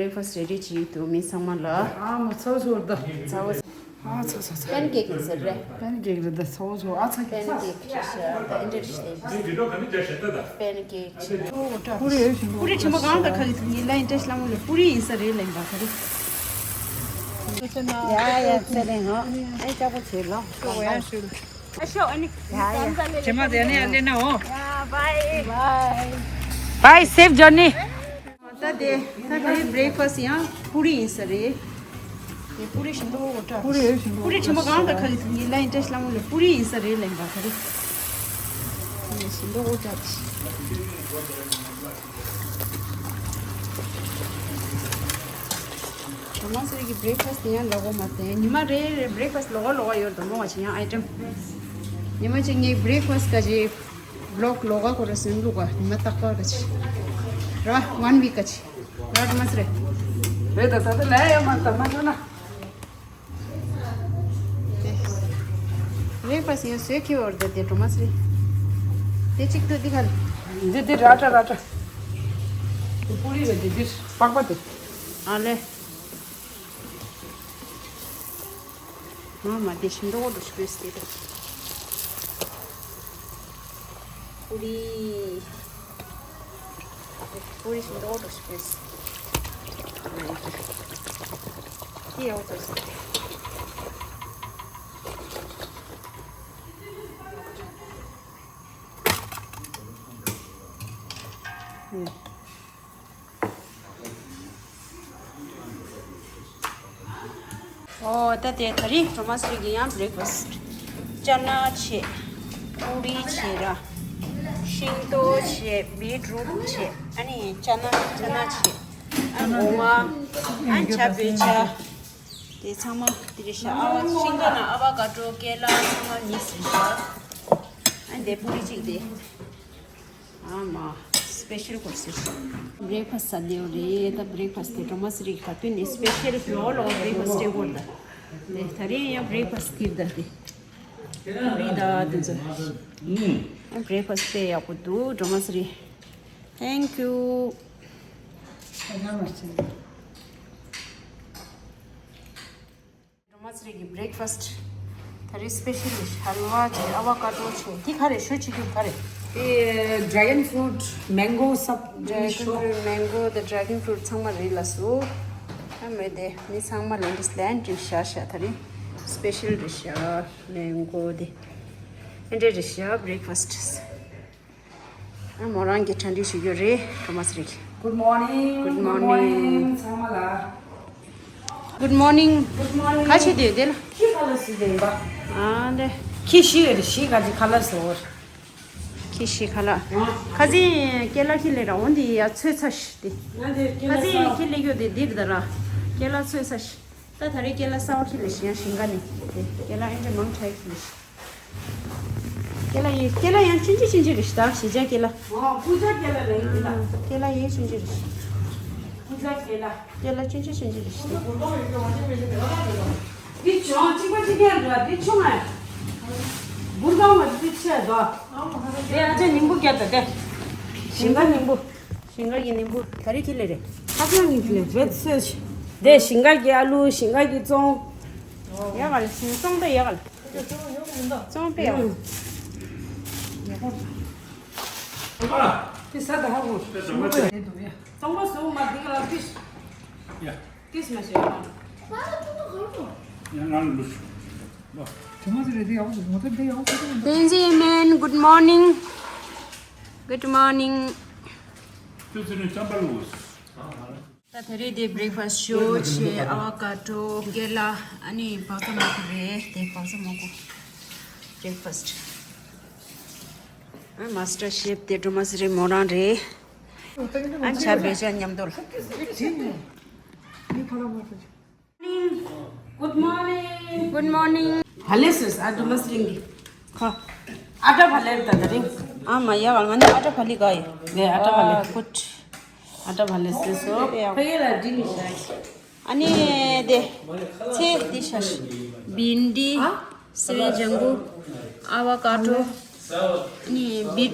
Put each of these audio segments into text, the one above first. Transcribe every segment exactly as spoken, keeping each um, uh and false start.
breakfast ready བྱེད་ཡོད་དུ་མི་ཚང་མ་ལ། ཨ་མ་ཚོ་ཚོར་ད། ཚ་བོ། ཨ་ཚ་ཚ་ཚ། པན་ཀེག་ཡིན་ཟེར་རེད། པན་ཀེག་རེད་ད་ཚ་བོ་ཚོ་ཨ་ཚ་ཀེག་པན་ཚ། ཀེག་ཤ་ཤ་ད་ཨེ་འདྲ་རེད་ཤག་པན་ཀེག་ཆེ། པུ་རི་ཆེན་པོ་གང་ག་ཁ་གི་ཐུག་ཉིན་ལ་ཨེ་འདྲ་ཤི་ལ་མོ་ལ་པུ་རི་ཡིན་ས་རེད་ལེན་པ་ཁ་རེད། ཡ་ཡ་ཚེ་རིང་ཧོ། ཨེ་ཅག་པོ་བྱེད་ལོ། ཨ་ཤོ་ཨ་ནི། ཡ་ཡ། ཇེ་མ་དེ་ནི་ཨ་ལེ་ན་འོ། Bye safe journey. ད་དེ་ད་ག་རེ་breakfast ཡང་པུ་རི་ཡིན་ས་རེད། དེ་པུ་རི་ཞིམ་པོ་འོ་ཏྲ། པུ་རི་ཞིམ་པོ་པུ་རི་ཆེན་པོ་གང་ག་ཁ་གི་ཐུག་ཉིན་ལ་ཨེ་འདྲ་ཤི་ལ་མོ་ལ་པུ་རི་ཡིན་ས་རེད་ལེན་པ་ཁ་རེད། ཞིམ་པོ་འོ་ཏྲ། ཇོ་མ་སི་རི་གི་breakfast དེ་ཡང་ལོག་གོ་མ་སྟེ་ཉི་མ་རེ་རེ་breakfast ལོག་ག་ལོག་ག་ཡོད་དོ་མོ་བ་ཆེ་ཡང་item། ཉི་མ་ཆེ་ངའི་breakfast ག་ཅི་vlog ལོག་ག་ཁོ་ར་སེམས་ལུག་ག་ཉི་མ་རྟག་པར་ག་ཅི་ར་one week ག་ཅི་ར་ཇོ་མ་སི་རི། རེད་ད་ད་ད་ལས་ཡོད་མ་ད་མ་ཐོན་ན། breakfast ཡང་བཟོས་ཁྱེར་བར་དེ་དེ་ཇོ་མ་སི་རི། དེ་གཅིག་ཏུ་འདི་ག་ལ། འདི་འདི་ར་ཏྲ་ར་ཏྲ། པུ་རི་རེད་འདི་འདི་པགས་པ་དེ། ཨ་ལེ། ཨ་མ་དེ་ཞིམ་མདོག་འདྲ་ཞིག་བྱས་ཏེ། པུ་རི། པུ་རི་ཞིམ་མདོག་འདྲ་ཞིག་བྱས། ཨ་མ་ཡིན་གྱི། ཡག་པོ་བྱས། ཨོ་ད་དེ་ད་རིང་ཇོ་མ་སི་རི་གི་ཡང་breakfast། ཅ་ན་བྱས། པུ་རི་བྱས་ར། ཤིང་ཏོག་བྱས། beetroot བྱས། ཨ་ནི་ཅ་ན་ཅ་ན་བྱས། ཨ་ནི་འོ་མ། ཨ་ནི་ཇ་བོད་ཇ། དེ་ཚང་མ་དེ་རེད་ཤག་ཨ་བ་ཤིང་ཏོག་ནང་ཨ་བ་ཀ་ཏྲོ་ཀེ་ལ་ཚང་མ་mix རེད་ཤག་ཨ་ནི་དེ་པུ་རི་གཅིག་དེ། ཨ་མ། special course རེད། breakfast ཟ་བདེ་བོ་རེད། ད་breakfast དེ་ཇོ་མ་སི་རི་ག་དུས་ནས་special ལོ་ལོ་breakfast སྤྲད་གོ་རེད་ད། དེ་ད་རེས་ཡང་breakfast སྟེར་ད་དེ། པུ་རི་ད་དེ་ཚོ། ཨ་breakfast དཔེ་ཡག་པོ་འདུག་ཇོ་མ་སི་རི། Thank you. ཇོ་མ་སི་རི་གི་breakfast། ད་རེས་special རེད། ཧལ་ཝ་བྱས། ཨ་བ་ཀ་ཏྲོ་བྱས། འདི་ག་རེ་ཞུ་བྱེད་རྒྱུ་ག་རེ། དེ་dragon fruit mango སབ། dragon fruit mango དང་dragon fruit ཚང་མ་རེད་ལགས་སོ། ཨ་མོ་དེ་མི་ཚང་མ་ལ་འདི་ལན་བསྒྲིགས་བཞག་ཤག་ད་རེས་special རེད་ཤག mango དེ། ཨེ་འདྲ་རེད་ཤག breakfast། ཨ་མོ་རང་གིས་གྲ་སྒྲིག་ཞུ་རྒྱུ་རེད། ཇོ་མ་སི་རི། Good morning. Good morning. Good morning ཚང་མ་ལ། Good morning. Good morning. ག་བྱེད་དེ་དེ་ལ། ཁྱི་ཁ་ལག་ཟོས་དེ་ཡིན་པ། ཨ་ལེ། ཁྱི་ཤི་རེད་ཤི་ག་ཅི་ཁ་ལག་ཟོ། ཁྱི་ཤི་ཁ་ལག་ཁ་ཟི་ཀེ་ལ་ཁྱི་ལེ་ར་འོན་དེ་ཡ་ཚོད་ཚ་ཤི་དེ། ཁ་ཟི་ཁྱི་ལེ་གྱོ་དེ་དིར་ད་ར། ཀེ་ལ་ཚོད་ཚ་ཤི། ད་ད་རེས་ཀེ་ལ་སའོ་ཁི་ལེ་ཞིང་ཞིང་ཁ་ནི། ཀེ་ལ་ཨེ་འདྲ་མང་ཆ་ཁི་ལེ་ཞིང་། ཀེ་ལ་ཡེ་ཀེ་ལ་ཡང་ཆུན་ཆི་ཆུན་ཆི་རེ་ཞིག་ད་ཞི་ཅང་ཀེ་ལ། ཨོ་ཀུ་ཅ་ཀེ་ལ་ལེ་ཀེ་ལ། ཀེ་ལ་ཡེ་ཆུན་ཆི་རེ་ཞིག་ཀུ་ཅ་ཀེ་ལ། ཀེ་ལ་ཆུན་ཆི་ཆུན་ཆི་རེ་ཞིག་འདི་ཆུང་གཅིག་པ་གཅིག་རྐྱང་རེད་འདི་ཆུང་ཨ། འབུར་གང་བ་འདི་ཆེ་དོ། དེ་ཨ་ཅག་ཉིང་པོ་བརྒྱབ་ད་དེ། ཞིང་ཁ་ཉིང་པོ། ཞིང་ཁ་གི་ཉིང་པོ་ད་རེས་ཁྱི་ལེ་རེད། ཁ་ཅང་ཉིང་པོ་ལེ་བེད་སོས། དེ་ཞིང་ཁ་གི་ཨ་ལུ་ཞིང་ཁ་གི་བཙོང་། ཡ་ག་ལེ་ཞིང་བཙོང་ད་ཡ་ག་ལེ། བཙོང་པས་ཡ། དེ་ས་ད་ཧ་གོ། བཙོང་པ་བཟོ་མ་དེ་ག་ལ་ཕིས། ཡ། ཕིས་མ་བྱེད་ཡ། ཡ་ང་ལུས། དེ་མ་ཟེར་རེད་དེ་ཡག་པོ་ཟེར་ང་ཚོ་དེ་ཡག་པོ་ཟེར། Benjamin, good morning. Good morning. ད་དེ་རིང་དེ་breakfast ཞོ་བྱས། ཨ་བ་ཀ་ཏོ་ཀེ་ལ་ཨ་ནི་བག་ཚ་མོག་གོ་རེད། དེ་བག་ཚ་མོག་གོ་breakfast། ཨ་master chef དེ་ཇོ་མ་སི་རི་མོ་རང་རེད། ཨ་ཇ་བོད་ཇ་མཉམ་དུ་ལ། Good morning. Good morning. ཕ་ལེ་སོས་ཨ་ཇོ་མ་སི་རི་གི། ཁ། ཨ་ཏྲ་ཕ་ལེ་ད་ད་རིང་། ཨ་མ་ཡ་ག་ང་ནི་ཨ་ཏྲ་ཕ་ལི་ག་ཡི། ནས་ཨ་ཏྲ་ཕ་ལེ། ཨ་good. ཨ་ཏྲ་ཕ་ལེ་སོས་སོ། ཕ་གི་ལ་འདི་ནི་ཤ། ཨ་ནི་དེ། ཚེ་འདི་ཤ་ཤ། བིན་འདི། ཨ། སེ་བན་ཇང་གུ། ཨ་བ་ཀ་ཏོ། ཨ་ནི་བིད།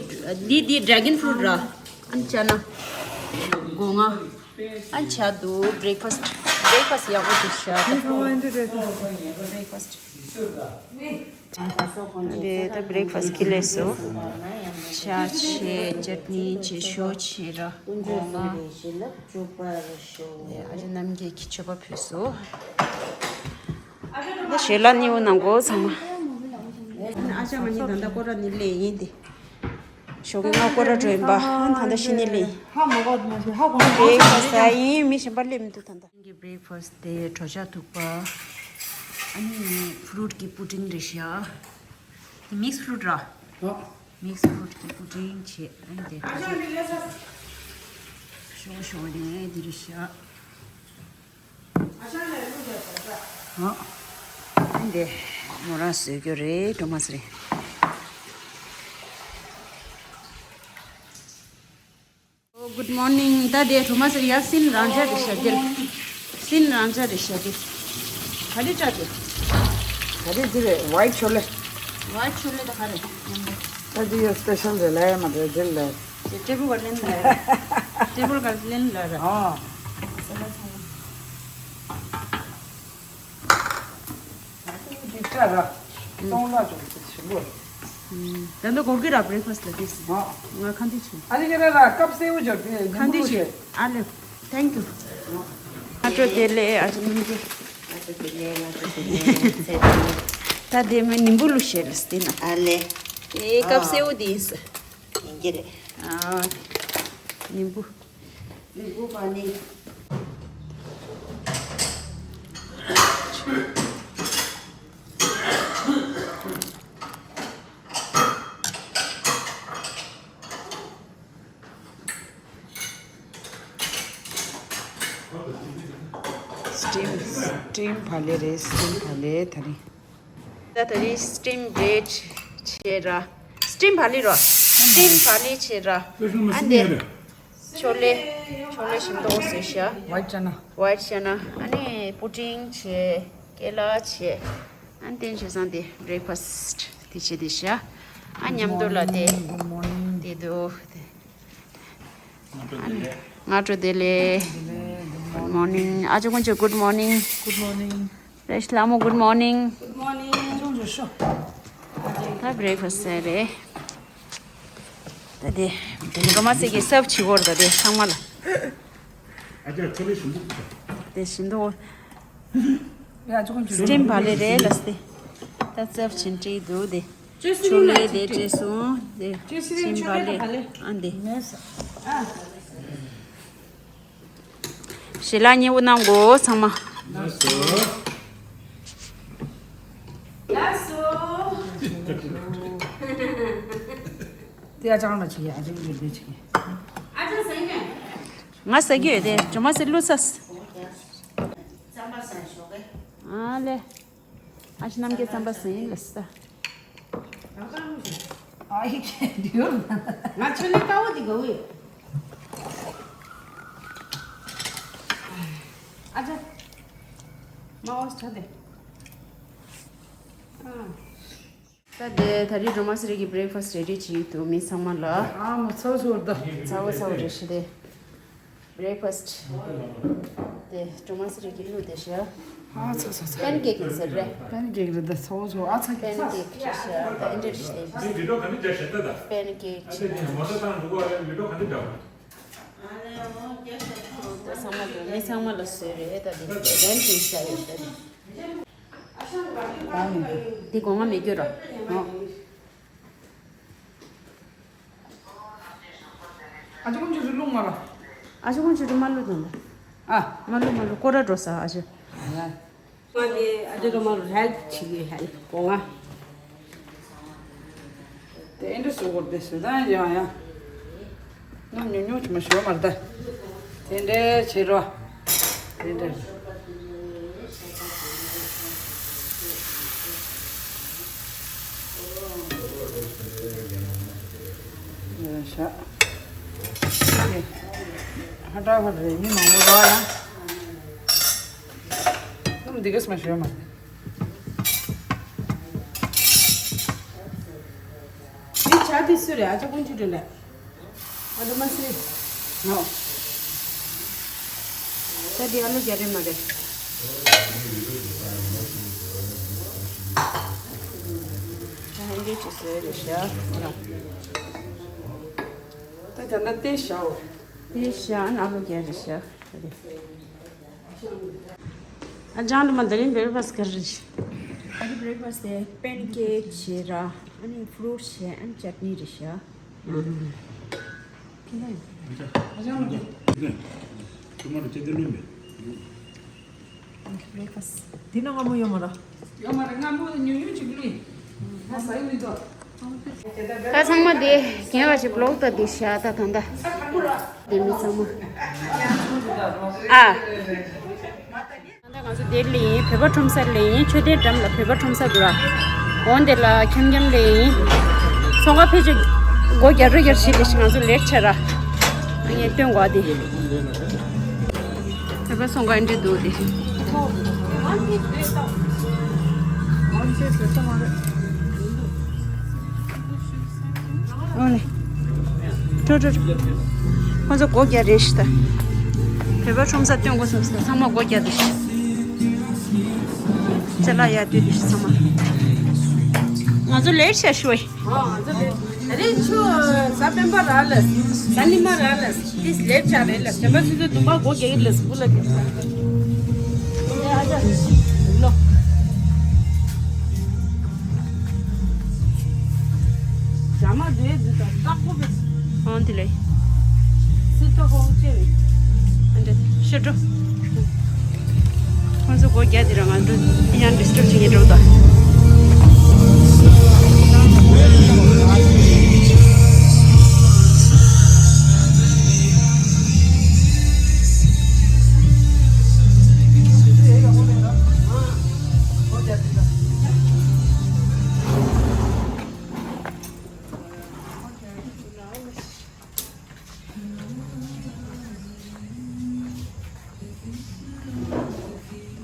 འདི་འདི་dragon fruit ར། ཨ་ནི་ཅ་ན། སྒོ་ང་། ཨ་ཆ་དུ་བྷི་རེག་ཕ་སི་ཊི། བྷི་རེག་ཕ་སི་ཊི་ཡག་པོ་འདུག་ཤག་ད་བྷི་རེག་ཕ་སི་ཊི། དེ་ད་བྷི་རེག་ཕ་སི་ཊི་ཁྱི་ལས་སོ། ཆ་ཆེ་ཅར་ནི་ཆེ་ཞོ་ཆེ་ར་གོང་ང་། ཨ་ཅག་རྣམ་རྒྱལ་གྱི་མཆོད་པ་ཕུལ་སོ། ད་ཞལ་ལག་ནི་འོ་ནང་གོ་ཚང་མ། ཨ་ཅག་ང་གཉིས་ད་ལྟ་སྐོར་ར་ནི་ལས་ཡིན་ཏེ། ཞོགས་ཀས་ང་སྐོར་ར་འགྲོ་ཡིན་པ། ཨ་ད་ལྟ་ཤི་ནི་ལས་ཡིན། ཧ་མ་གོ་མ་ཤི་ཧ་གོ་མ་བྷི་རེག་ཕ་སི་ཊི་ཡིན། མི་གཞན་པ་སླེབས་མི་འདུག་ད་ལྟ། ངའི་བྷི་རེག་ཕ་སི་ཊི་དེ་གྲོ་ཆ་ཐུག་པ། ཨ་ནི་ཕུ་རུ་ཊི་གི་པུ་ཌིང་རེད་ཤག་དེ་མིག་སི་ཕུ་རུ་ཊི་ར། ཨོ། མིག་སི་ཕུ་རུ་ཊི་གི་པུ་ཌིང་བྱས། ཨ་ནི་དེ་གྲོ་ཆ་ཞོག་ཞོག་ནས་དེ་རེད་ཤག་ཨོ། ཨ་ནི་དེ་མོ་རང་བཟོས་རྒྱུ་རེད། གྲོ་མ་སི་རེད། ཨོ། གུཌ་མོར་ནིང་། ད་དེ་གྲོ་མ་སི་རེད་ཡ། སྲན་རང་འཇགས་རེད་ཤག་དེ། སྲན་རང་འཇགས་རེད་ཤག་དེ། ག་རེ་བྱ་དེ། ག་རེ་དེ་རེད། ཝའི་ཊི་ཆོ་ལེ། ཝའི་ཊི་ཆོ་ལེ་ད་ག་རེ་མཉམ་པོ། ད་དེ་ཡ་སི་པེ་ཤལ་རེད་ལ་ཡ། མ་རེད་དེ་ལ། དེ་ཊེ་བལ་ག་ལེན་ལ་ར། ཊེ་བལ་ག་ལེན་ལ་ར། ཨོ། འདི་ལྟར་ར། སྟོང་ལ་འཇོག་ཚུལ་ཞིམ་པོ། ད་ལྟ་གོར་གི་ར་བྷི་རེག་ཕ་སི་ཊི་ལ་དེ་སི། ང་ཁ་འདི་ཆུ། ཨ་ནི་ཁྱེད་ར་ལ་ཀབ་སེའུ་འཇོག་དེ་ཁ་འདི་ཆུ། ཨ་ལེ། ཐེང་ཀྱུ། ཨ་ཅོ་དེ་ལེ་ཨ་ཅོ་མིན་གྱི། ད་དེ་མི་ནིམ་བུ་ལུ་ཤེ་ལ་སྟེ་ན། ཨ་ལེ། ཨེ་ཀབ་སེའུ་དེ་སི། ཡིན་གྱི་རེད། ཨ། ནིམ་བུ། ནིམ་བུ་པ་ནི། སི་ཊིམ་སི་ཊིམ་བག་ལེབ་རེད། སི་ཊིམ་བག་ལེབ་དེ་རིང་། ད་དེ་རིང་སི་ཊིམ་བྷི་རེཌ་བྱས་ར། སི་ཊིམ་བག་ལེབ་ར། སི་ཊིམ་བག་ལེབ་བྱས་ར། ཨ་འདི། ཆོ་ལེ། ཆོ་ལེ་ཞིམ་ཏོག་བཟོས་ཤག་ཝའི་ཊི་ཅ་ན། ཝའི་ཊི་ཅ་ན། ཨ་ནི་པུ་ཌིང་བྱས། ཀེ་ལ་བྱས། ཨ་ནི་དེ་བྱས་ཙང་དེ་བྷི་རེག་ཕ་སི་ཊི་དེ་བྱས་བསྡད་ཤག་ཨ་མཉམ་དུ་ལ་དེ། Good morning. དེ་འདུག་དེ། ཨ་ནི་སྔ་དྲོ་བདེ་ལེགས། Good morning. ཨ་ཅོ་ཀུན་ཅོ། Good morning. Good morning. རེཤ་ལྷ་མོ། Good morning. Good morning. ད་བྷི་རེག་ཕ་སི་ཊི་ཟེར་རེད། ད་དེ་དེ་ནི་གོ་མ་སི་གི་སརབ་བྱེད་དགོས་རེད། ད་དེ་ཚང་མ་ལ། ཨ་ཅག་ཆོ་ལེ་ཞིམ་པོ། དེ་ཞིམ་ཏོག་ཡ་ཅོ་ཀུན་ཅོ། སི་ཊིམ་བག་ལེབ་རེད་ལ་སྟེ། ད་སརབ་བྱེད་འདྲི་འདུག་དེ། ཆོ་ལེ་དེ་སྤྲད་སོང་། དེ་སི་ཊིམ་བག་ལེབ། ཨ་འདི། ཞལ་ལག་མཉེས་པོ་གནང་གོ་ཚང་མ། ལགས་སོ། ལགས་སོ། དེ་ཨ་ཅག་ལ་བྱེད་ཀྱི། ཨ་ཅག་ལ་བྱེད་ཀྱི། ཨ་ཅག་ཟ་གི་ཡོད། ང་ཟ་གི་ཡོད་དེ། གྲོ་མ་སི་བླུགས་ས། རྩམ་པ་ཟ་ཞོག་གི། ཨ་ལེ། ཨ་ཤི་རྣམ་རྒྱལ་རྩམ་པ་ཟ་ཡིན་ལ་ས། ཨ་ཡི་ཁྱེད་འདིའོ། ང་ཆུ་ནི་དཀར་པོ་འདི་དགོས་ཡོད། ཨ་ཅག་མ་འོ་ཆ་དེ། ཨ། ད་དེ་ད་རེས་གྲོ་མ་སི་རེ་གི་བྷི་རེག་ཕ་སི་ཊི་རེ་ཌི་བྱེད་ཀྱི་འདུག་མི་ཚང་མ་ལ། ཨ་མ་ཚ་བོ་ཚ་བོ་རེད་ཤི་དེ། བྷི་རེག་ཕ་སི་ཊི་དེ་གྲོ་མ་སི་རེ་གི་བླུགས་དེ་ཤི། ཨ་ཚ་ཚ་ཚ། པན་ཀེག་ཡིན་ཟེར་རེད། པན་ཀེག་རེད་ད། ཚ་བོ་ཚ་བོ། ཨ་ཚ་གི་པན་ཚ། ཀེག་ཤི་ཤི། ད་འདི་འདྲ་ཤི་དེ། པན་ཀེག་ཤི། ད་ཚང་མ་དེ་མི་ཚང་མ་ལ་བཟོས་རེད། ད་དེ་རན་ཅིག་ཤ་ཡོད་ད་དེ། འདི་སྒོ་ང་མེད་རྒྱུ་ར། ཨ་ཅག་ཀུན་ཅོ་རུ་བླུགས་མ་ར། ཨ་ཅག་ཀུན་ཅོ་རུ་མ་བླུགས་དང་། ཨ། མ་བླུགས་མ་བླུགས། སྐོར་ར་འགྲོ་ས་ཨ་ཅག་ང་དེ་ཨ་ཅག་རུ་མ་བླུགས། ཧེལ་པ་བྱེད་ཀྱི་ཧེལ་པ་སྒོ་ང་། དེ་འདྲ་བཟོ་དགོས་དེ་བཟོ་སྟངས་ཡང་ཡང་། ནམ་ཉུང་ཉུང་ཅིག་མ་ཞོ་མར་ད། དེ་འདྲ་བྱེད་རོགས། དེ་འདྲ། ཡ་ཤ། ཧ་ཏྲ་ཧ་རེ་མི་མང་པོ་རོགས་ཡ། ནམ་འདི་གས་མ་ཞོ་མར་ད། འདི་ཇ་དེ་སུ་རེད། ཨ་ཅག་ཀུན་ཅོ་རེད་ལ། ཨ་ཅག་མ་སི་ནོ། ད་འདི་ཨ་ལུ་རྒྱག་རེད་མ་རེད། ད་ཧན་གྱི་ཅི་ཟེར་རེད་ཤག་ད་ད་ལྟ་ཏེ་ཤའོ། ཏེ་ཤ་ཨ་ལུ་རྒྱག་རེད་ཤག་ཨ་ཅང་ལུ་མ་ད་རིང་བེ་རི་ཕ་སི་ག་རེ་རེད། ཨ་ནི་བེ་རི་ཕ་སི་དེ་པན་ཀེག་བྱས་ར། ཨ་ནི་ཕུ་རོ་བྱས། ཨ་ནི་ཅ་ནི་རེད་ཤག་ཨ་ཅང་ལུ་ཅི་དེ་ལུས་མེད། Breakfast། དེ་ན་སྔ་མོ་ཡོད་མ་ར། ཡོད་མ་ར། སྔ་མོ་ཉུང་ཉུང་ཅིག་ལུས། ང་ཟ་ཡི་མི་འདུག་ད་ཚང་མ་དེ་རྒན་ལགས་ཀྱི་བི་ལོག་ད་དེ་བཞག་ད་ད་ད། དེ་མི་ཚང་མ། ཨ། ད་ང་ཚོ་དེ་ལ་ཡིན། བོད་པ་ཁྲོམ་ས་ལ་ཡིན། མཆོད་རྟེན་འགྲམ་ལ་བོད་པ་ཁྲོམ་ས་འདུག་ར། འོན་དེ་ལ་འཁྱམ་འཁྱམ་ལ་ཡིན། ཚོང་ཁང་ཕལ་ཆེར་སྒོ་རྒྱག་རུ་རྒྱག་བྱེད་ལས་ཤིག་ང་ཚོ་ལེཊ་ཆགས་ར། ངས་སྟོན་དགོས་དེ། བོད་པ་སོང་ག་འདྲི་འདུག་དེ། ཨོ་ནི། ཁྲོ་ཁྲོ་ཁྲོ། ཁོང་ཚོ་སྒོ་རྒྱག་རེད་ཤི་ད། བོད་པ་ཁྲོམ་ས་སྟོན་དགོས་སོང་ཟེར་ཚང་མ་སྒོ་རྒྱག་དེ་ཤི། ཅ་ལག་ཡར་སྡོད་དེ་ཤི་ཚང་མ། ང་ཚོ་ལེཊ་ཆགས་ཤོག་ཨ། ཨ་ཙི་ལེ། ད་རེས་ཆུ་གཟའ་སྤེན་པ་རག་ལ། གཟའ་ཉི་མ་རག་ལ། ཏིས་ལེབ་ཆགས་རེད་ལ། དེ་མ་ཚུན་ཚོད་དུམ་པ་སྒོ་རྒྱག་གི་ལ་སུ་ལ་གི། ཨ་ཅག་ལོ། ཇ་མ་དུས་དུས་ད་ཏག་པོ་བེ། ཧོང་དེ་ལེ། སི་ཏོ་ཧོང་ཅེ་བེ། ཨ་འདྲ་ཤོ་འགྲོ། ཁོང་ཚོ་སྒོ་རྒྱག་དེ་ར་ང་འགྲོ་ཡང་ཌི་སི་ཊབ་བྱེད་ཀྱི་འགྲོ་ད།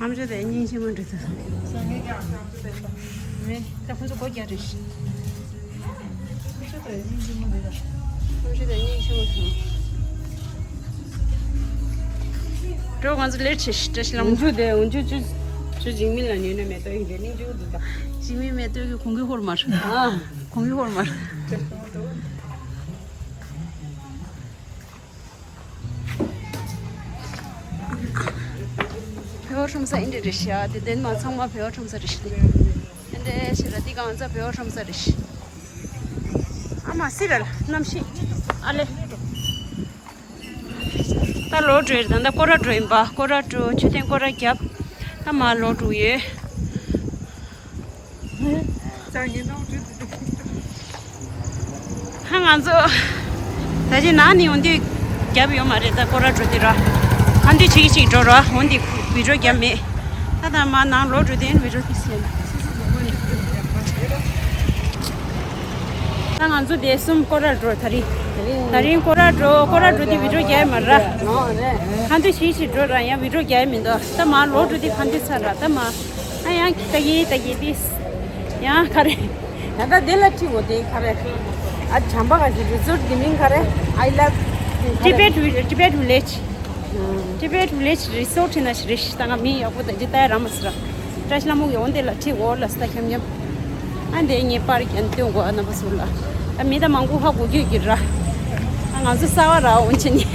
ཨམ་ཅོག་དེ་སྙིང་རྗེ་མོ་འདྲ་ཚོ། མེད་ད་ཁོ་ཚོ་སྒོ་རྒྱག་རེད། ཨམ་ཅོག་དེ་སྙིང་རྗེ་མོ་འདྲ་ད། ཨམ་ཅོག་དེ་སྙིང་རྗེ་མོ་ཚོ། འགྲོ་ང་ཚོ་ལེཊ་བྱེད་ཤི་བཀྲ་ཤིས་ལྷ་མོ། འཇུ་དེ་འཇུ་ཆུ་ཆུ་འཇིགས་མེད་ལ་ཉོས་ན་མེ་ཏོག་ཡིན་དེ་སྙིང་རྗེ་མོ་འདུག་ད། འཇིགས་མེད་མེ་ཏོག་གི་གོང་གི་ཧོར་མར། ཨ། གོང་གི་ཧོར་མར། བོད་པ་ཁྲོམ་ས་ཨིན་འདྲ་རེད་ཤག་དེ་དེན་མ་ཚང་མ་བོད་པ་ཁྲོམ་ས་རེད་ཤག་དེ་ཨིན་འདྲ་ཞེ་ར་དེ་གང་ཚ་བོད་པ་ཁྲོམ་ས་རེད་ཤག་ཨ་མ་སི་རལ་གནམ་གཤིས་ཨ་ལེ། ད་ལོག་འགྲོ་ཡིན། ད་ལྟ་སྐོར་ར་འགྲོ་ཡིན་པ། སྐོར་ར་འགྲོ། མཆོད་རྟེན་སྐོར་ར་བརྒྱབ། ད་མ་ལོག་འགྲོ་ཡོད། ཧ། ང་ཚོ་ད་ཅི་ནང་ནས་འོང་དུས་རྒྱབ་ཡོད་མ་རེད། ད་སྐོར་ར་འགྲོ་དུས་ར་ག་འདི་ཅིག་ཅིག་འགྲོ་ར་འོང་དུས་བི་ཌིའོ་རྒྱབ་མེད། ད་ད་མ་ནང་ལོག་འགྲོ་དུས་བི་ཌིའོ་ཏིག་སེ། ད་ང་ཚོ་དེ་གསུམ་སྐོར་ར་འགྲོ་ད་རིང་། ད་རིང་སྐོར་ར་འགྲོ་སྐོར་ར་འགྲོ་དུས་བི་ཌིའོ་རྒྱབ་མ་ར། ག་འདི་ཅིག་ཅིག་འགྲོ་ར་ཡང་བི་ཌིའོ་རྒྱབ་མི་འདུག་ད་མ་ལོག་འགྲོ་དུས་ག་འདི་ཚར་ར་ད་མ། ཨ་ཡང་ད་གི་ད་གི་ཏིས། ཡང་ག་རེ། ད་ལྟ་དེ་ལ་ཁྲིད་འོ་དེ་ག་རེ། ཨ་བྱམས་པ་ག་ཞིག་རི་སོར་དེ་མིང་ག་རེ། I love Tibet Tibet Village། Tibet Village Resort ན་ཞིག་རེད་ཤག་ད་ང་མིང་ཡག་པོ་ད་ཅི་ལྟ་ཡ་ར་མ་སི་ར། བཀྲ་ཤིས་ལྷ་མོ་གི་འོ་དེ་ལ་ཁྲིད་འོ་ལ་སི་ད་འཁྱམ་འཁྱམ། ཨ་འདི་ངའི་པར་རྒྱན་སྟོན་གོ་ཨ་རྣམ་པ་ཚོ་ལ། ཨ་མི་ད་མང་པོ་ཧ་གོ་རྒྱུ་གི་ར། ཨ་ང་ཚོ་གསར་བ་ར་འོང་ཆེ་ནི།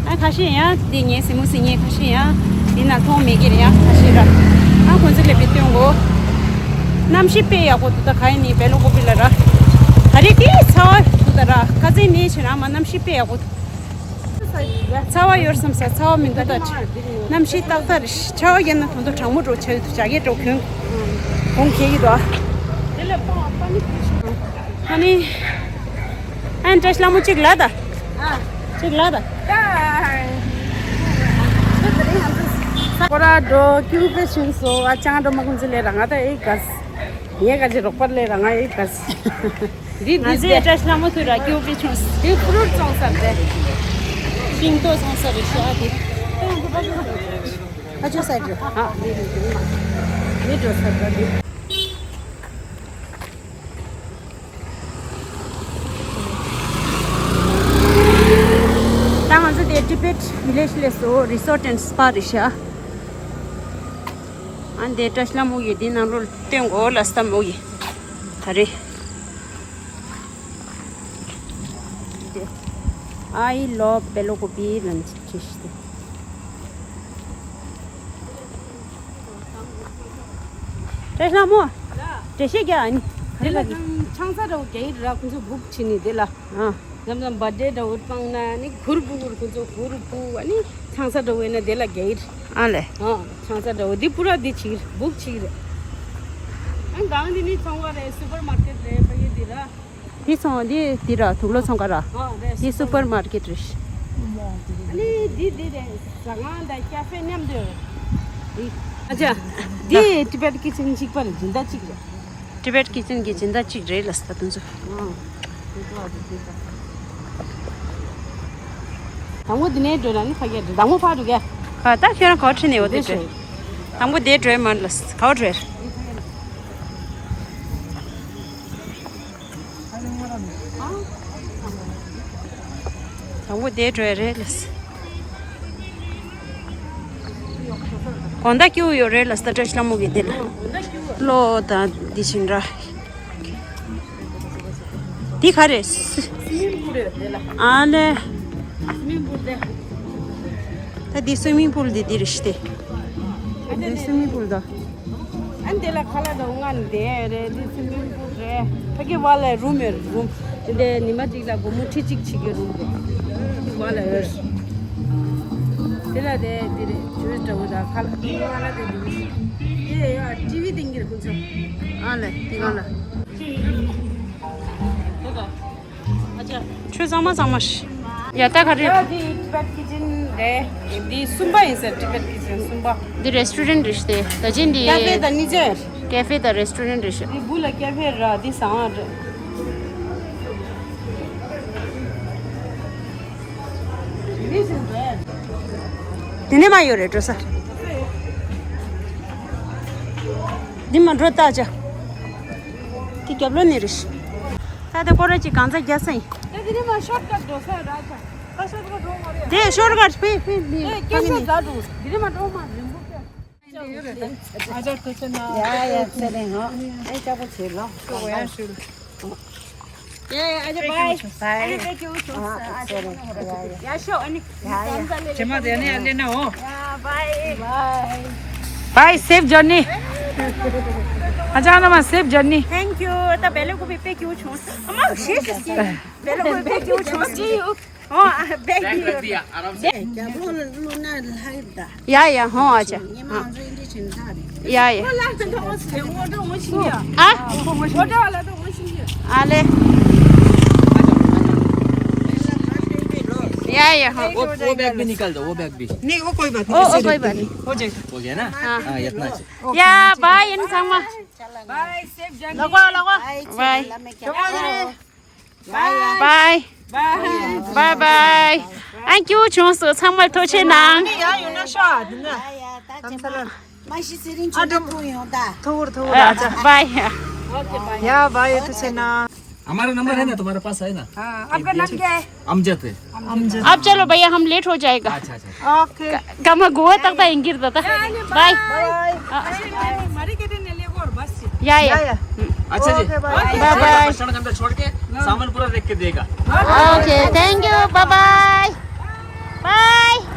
ཨ་ཁ་ཤས་ཡང་འདི་ངའི་སེམས་མོ་སི་ངའི་ཁ་ཤས་ཡང་འདི་ན་མཐོང་མེད་གི་ར་ཡང་ཁ་ཤས་ར། ཨ་ཁོང་ཚོ་ལ་བི་སྟོན་གོ། གནམ་གཤིས་དཔེ་ཡག་པོ་འདུག་ད་ག་ཡིན་ནི་བེ་ལོ་ཀོ་པི་ལ་ར། ད་རེས་དེ་ཚ་བ་འདུག་ད་ར་ཁ་ཚན་ནས་བྱས་ན་མ་གནམ་གཤིས་དཔེ་ཡག་པོ་འདུག་ཚ་བ་ཡོད་བསམ་ས་ཚ་བ་མི་འདུག་ད་གནམ་གཤིས་ཏག་ཏག་རེད། ཆར་པ་བརྒྱབ་ན་ད་དུང་གྲང་མོ་འགྲོ་ཆ་ཡོད་དུ་ཇ་གེ་འགྲོ་གྱོན། གོང་གེ་ཡི་དོ། ཨ་ནི། ཨན་བཀྲ་ཤིས་ལྷ་མོ་གཅིག་ལ་ད། གཅིག་ལ་ད། སྐོར་ར་འགྲོ་ཀྱུ་པེ་ཆུན་སོ་ཨ་ཅང་འགྲོ་མ་ཀུན་ཚེ་ལས་རང་ང་ད་ཨེ་ག་སི། ངས་ག་ཅི་རོགས་པར་ལས་རང་ང་ཨེ་ག་སི། འདི་ང་ཚོའི་བཀྲ་ཤིས་ལྷ་མོ་ཐུ་ར་ཀྱུ་པི་ཆུང་། འདི་ཕུ་རུ་བཙོང་ས་རེད། ཤིང་ཏོག་བཙོང་ས་རེད་ཤག་འདི། ཨ་ཅོ་སའི་འགྲོ། ཨ་འདི་རེད་འདི་མ། འདི་འགྲོ་ས་རེད་འདི། ད་ང་ཚོ་དེ་ཊི་བེཊ་ Village ལས་སོ་Resort and Spa རེད་ཤག་ཨ་འདི་བཀྲ་ཤིས་ལྷ་མོ་ཡི་འདི་ནང་ལོགས་སྟོན་གོ་ལ་སྟ་མོ་ཡི་ད་རེད། I love Belo Kopi ལ་འཁྲིས་ཏེ། བཀྲ་ཤིས་ལྷ་མོ། ལ། འགྲེལ་བཤད་རྒྱག་ཨ་ནི། དེ་ལ་ཁང་ཆང་ས་འདྲ་བོ་རྒྱག་ཡིན་ར་ཁོང་ཚོ་བུག་བྱེད་ནི་དེ་ལ། ཨ། ལམ་ལམ་བར་ཌེ་འདྲ་བོ་སྤང་ན་ནི་གུར་བུ་གུར་ཁོང་ཚོ་གུར་བུ་ཨ་ནི་ཆང་ས་འདྲ་བོ་ཡིན་ན་དེ་ལ་རྒྱག་ཡིན། ཨ་ལེ། ཨ། ཆང་ས་འདྲ་བོ་འདི་པུ་ར་འདི་བྱེད་ཀྱི་རེད་བུག་བྱེད་ཀྱི་རེད། ཨ་གང་འདི་ནི་ཚོང་བ་རེད་སུ་པར་མར་ཀེཊ་རེད་ཕ་གི་འདི་ར། འདི་ཚོང་འདི་འདི་ར་དུག་ལོག་ཚོང་ཁང་ར། ཨ་རེད་འདི་སུ་པར་མར་ཀེཊ་རེད། ཨ་ནི་འདི་འདི་རེད་ཟ་ཁང་དང་ཀ་ཧྥེ་མཉམ་དུ་རེད། ཨ་ཅག་འདི་ཊི་བེཊ་ཀི་ཆེན་གཅིག་པ་རེད་སྦྱིན་བདག་གཅིག་རེད། ཊི་བེཊ་ཀི་ཆེན་གྱི་སྦྱིན་བདག་གཅིག་རེད་ལ་ས་དུ་ཚོ། དང་པོ་འདི་ནས་འགྲོ་ན་ནི་ཕ་གིར་དང་པོ་ཕར་འགྲོ་གས། ག་ད་ཁྱོད་རང་ག་བ་ཁྲིད་ནས་འོ་དེ་འདི་བྲོས། དང་པོ་དེ་བྲོས་མར་ལ་ག་བ་བྲོས། དང་པོ་དེ་བྲོས་རེད་ལ་ས། དགོང་དག་སྐྱིད་པོ་ཡོད་རེད་ལ་ས་བཀྲ་ཤིས་ལྷ་མོ་གི་དེ་ལ། གློ་དང་འདི་བྱིན་ར། འདི་ག་རེད། ཨ་ལེ། ད་འདི་སུའི་མིང་པུལ་འདི་འདི་རེད་ཤི་དེ། འདི་སུའི་མིང་པུལ་ད། ཨ་འདི་ལ་ཁ་ལག་དང་ངན་དེ་རེད་འདི་སུའི་མིང་པུལ་རེད། ཕ་གི་བ་ལ་རུམ་ཡོད་རུམ། འདི་ཉི་མ་གཅིག་ལ་སྒོར་མོ་ཁྲི་གཅིག་བྱེད་ཀྱི་རུམ་རེད། བ་ལ་ཡོད། དེ་ལ་དེ་དེ་རེད་ཇུས་འདྲ་བོ་དང་ཁ་ལག་དེ་ཁ་ལག་དེ་དེ་རེད། དེ་ཡ་ཊི་ཝི་སྟེང་གི་རེད་ཁོང་ཚོ། ཨ་ལེ་དེ་གང་ལ། ཆུ་གཙང་མ་གཙང་མ་ཞིག་ཡ་ད་ག་རེད། ཡ་དེ་ཊི་བེཊ་ཀི་ཆེན་རེད། འདི་གསུམ་པ་ཡིན་ཟེར་ཊི་བེཊ་ཀི་ཆེན་གསུམ་པ། འདི་རེ་སི་ཊོ་རེན་ཊ་རེད་ཤི་དེ་ད་ཅི་འདི། ཀ་ཧྥེ་དང་ནི་ཅེ། ཀ་ཧྥེ་དང་རེ་སི་ཊོ་རེན་ཊ་རེད་ཤི། འདི་བུ་ལ་ཀ་ཧྥེ་ར་འདི་ཟ་ཁང་རེད། དེ་ནས་མ་ཡོད་རེད་འགྲོ་ས། འདི་མ་འགྲོ་ལྟ་ཅག་དེ་རྒྱབ་ལོགས་ནས་རེད་ཤི། ད་དེ་སྐོར་ར་ཅིག་གང་ཚ་རྒྱ་ས་ཡིན། ད་དེ་ནས་མ་ཤོར་ཀཊ་འགྲོ་ས་ར་ཅག་ད་ཤོར་ཀཊ་འགྲོ་མ་རེད། དེ་ཤོར་ཀཊ་ཕེ་ཕེ་མི་ཨེ་སྐད་ཆ་ད་འགྲོ་དེ་ནས་མ་འགྲོ་མ་རིང་པོ་ཀྱ། ཨ་ཅག་ཐུགས་རྗེ་གནང་། ཡ་ཡ་ཚེ་རིང་ཧོ། ཨེ་ལྕགས་པོ་བྱེད་ལོ། ཤོག་ཡ་ཤོག་ཡ་ཡ་ཨ་ཅག་བའི། བའི། ཨ་ནི་བའི་ཀྱུ་ཆུང་ས་ཨ་ཅག་ཡ་ཤོག་ཨ་ནི། ཡ་ཡ། ཇེ་མ་དེ་ནི་ཨ་ལེ་ན་འོ། ཡ་བའི། བའི། Safe journey. ཨ་ཅག་ན་མ་safe journey. Thank you. ད་བེ་ལེ་ཀུ་པི་བའི་ཀྱུ་ཆུང་ས་ཨ་མ་ཤེས་ཤེས་ཤེས། བེ་ལེ་ཀུ་པི་བའི་ཀྱུ་ཆུང་ས། See you. हाँ, बैग भी रख दिया, आराम से। क्या बोल Luna live दा। या, या, हाँ, अच्छा। ये हाँ। मांजो इंडी चिंता रे। या, या। वो लाइव तो वो से, वो तो वो छिंगे। आ? वो तो वाला तो वो छिंगे। आले। या, या, हाँ। वो, वो बैग भी निकाल दो, वो बैग भी। नहीं, वो कोई बात नहीं, ओ, ओ, कोई बात नहीं। हो जाएगा। हो गया ना? हाँ। हाँ, इतना अच्छा। या, बाय, इन संगमा। Bye, safe journey. लगो, लगो। Bye. Bye. Bye bye. Bye bye. ཨ་ཀྱུ་ཆུང་སོ་ཚང་མ་ཐུགས་རྗེ་གནང་། ཡ་ཡོད་ན་ཤོག་ཨ་དེ་ན། ཡ་ཡ་ད་ཚང་མ་མ་གཞི་ཚེ་རིང་ཆུང་ན་ཐུག་ཡོང་ད། ཐུག་རུ་ཐུག་རུ་ཨ་ཨ་ཅག་བའི། ཡ་བའི་ཐུགས་རྗེ་གནང་། हमारा नंबर है ना, तुम्हारे पास है ना? हाँ, आपका नाम क्या है? अमजद है। अमजद। अब चलो भैया, हम लेट हो जाएगा। अच्छा, अच्छा। ओके। क-, कमा गोवा तक था इंगिर था। बाय। बाय। Yeah, yeah. अच्छा जी। Okay, bye. Bye, bye. पाषाण खंड छोड़ के सामान पूरा देख के देगा। Okay, thank you, bye bye। Bye.